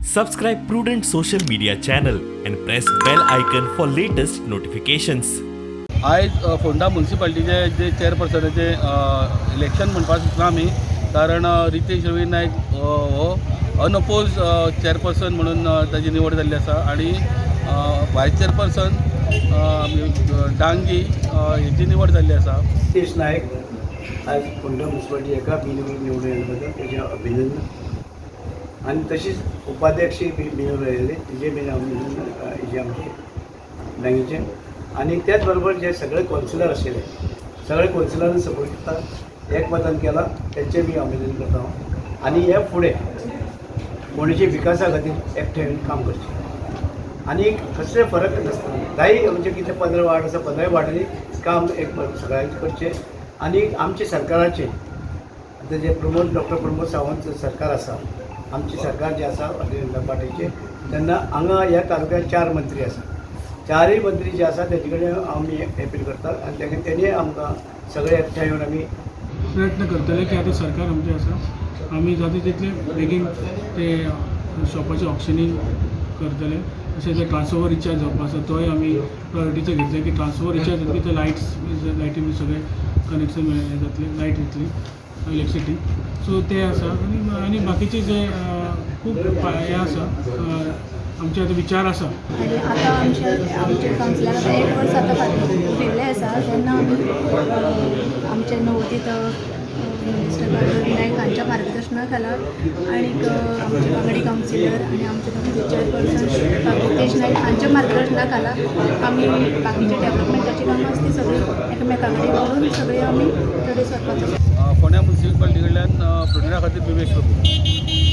Subscribe Prudent social media channel and press bell icon for latest notifications. आयज फोंडा मुन्सिपाल्टीचे जे चेअरपर्सनाचे election म्हणपाक शकना आमी, कारण रितेश रवी नायक हो अनअपोज चेअरपर्सन म्हणून ताजी निवड जाल्ली आसा आनी वायस चेअरपर्सन डांगी हेजी निवड जाल्ली आसा. रितेश नायक आज फोंडा मुन्सिपालिटी एका बिनविरोध निवडून येयल्ल्या बद्दल तेजें अभिनंदन आनी तशीच उपाध्यक्ष बी बिनविरोध येयल्ले तेजें बीन अभिनंदन हेजें आमचें बँकेचें. आनी त्याच बरोबर जे सगळे कौन्सिलर आशिल्ले, सगळे कौन्सिलरांनी सपोर्ट करता, एकमतान केला, तेंचें बी अभिनंदन करता हांव. आनी हे फुडें फोंडेच्या विकासा खातीर एकठांय येवन काम करचें आनी कसले फरक नासतना जाय म्हणजे कितें 15 वार्ड आसा, 15 वार्डांनी काम एक सगळ्यांनी करचें. आनी आमचे सरकाराचें आतां जे प्रमोद, डॉक्टर प्रमोद सावंत सरकार आसा, आमची सरकार जें आसा भारतीय जनता पार्टीचें, तेन्ना हांगा ह्या तालुक्यात चार मंत्री आसा. चारय मंत्री जे आसा तेजे कडेन आमी एपील करतात आनी तेणी आमकां सगळे एकठांय येवन आमी प्रयत्न करतले की आतां सरकार आमचें आसा, आमी जाता तितले बेगीन ते शॉपाचें ऑक्शनींग करतले. तशें ते ट्रान्सफॉर्मर रिचार्ज जावपा आसा, तोय आमी प्रायोरिटीचो घेतले की ट्रान्सफॉर्मर रिचार्ज जातकीर ते लायट्स लायटी बी सगळें कनेक्शन हें जातलें, लायट येतली, इलेक्ट्रिसिटी. सो ते आसा. आनी आनी बाकीचे जे खूब हें आसा, आमचे आतां विचार आसा. आनी आतां आमचे आमचे कावन्सिलर आतां एक वर्स आतां फाटीं उरिल्लें आसा, तेन्ना आमी आमचे नवोदीत मिनिस्टर रवी नायक हांच्या मार्गदर्शना खाला आनीक आमचे वांगडी कावन्सिलर आनी आमचे चेअरपर्सन रितेश नायक हांच्या मार्गदर्शना खाला आमी बाकीचे डेवलपमेंटाची कामां आसा ती सगळीं एकामेका कडेन उलोवन सगळीं आमी फुडें सरपाचो फोंड्या मुन्सिपाल्टी कडल्यान प्रुडंटा खातीर विवेक प्रभू.